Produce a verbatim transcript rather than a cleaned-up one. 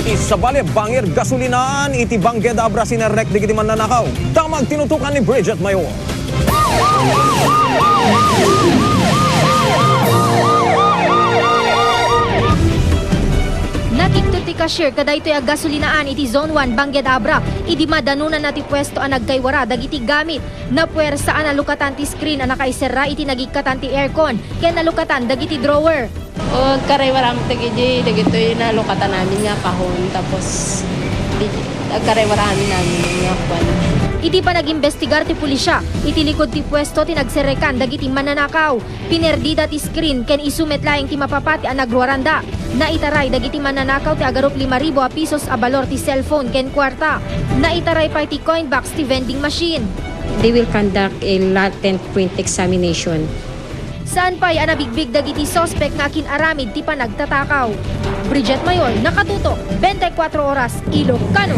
Sabali, bangir gasolinaan iti Bangged Abra sinerrek dagiti mannanakaw. Damag tinutukan ni Bridget Mayor. Natiktot ti cashier kadaytoy a gasolinaan iti Zone one Bangged Abra idi madanonanna ti puesto a nagkaywara dagiti gamit. Napuersa a nalukatan ti screen a nakaiserra iti nagikkatan ti aircon ken nalukatan dagiti drawer. O, agkaraywaram dagiti, dagitoy nalukatan amin nga kahon, tapos di, agkaraywaram amin nga kuan. Iti panagimbestigar ti pulisya, iti likod ti puesto ti nagserrekan dagiti mannanakaw. Pinerdida ti screen ken isu met laeng ti mapapati a nagruaranda. Naitaray dagiti mannanakaw ti agarup lima ribu a pisos a balor ti cellphone ken kuarta. Naitaray pay ti coin box ti vending machine. They will conduct a latent print examination. Saan pay a nabigbig dagiti suspek nga akin-aramid ti panagtatakaw. Bridget Mayor, Nakatutok, twenty-four Oras, Ilocano.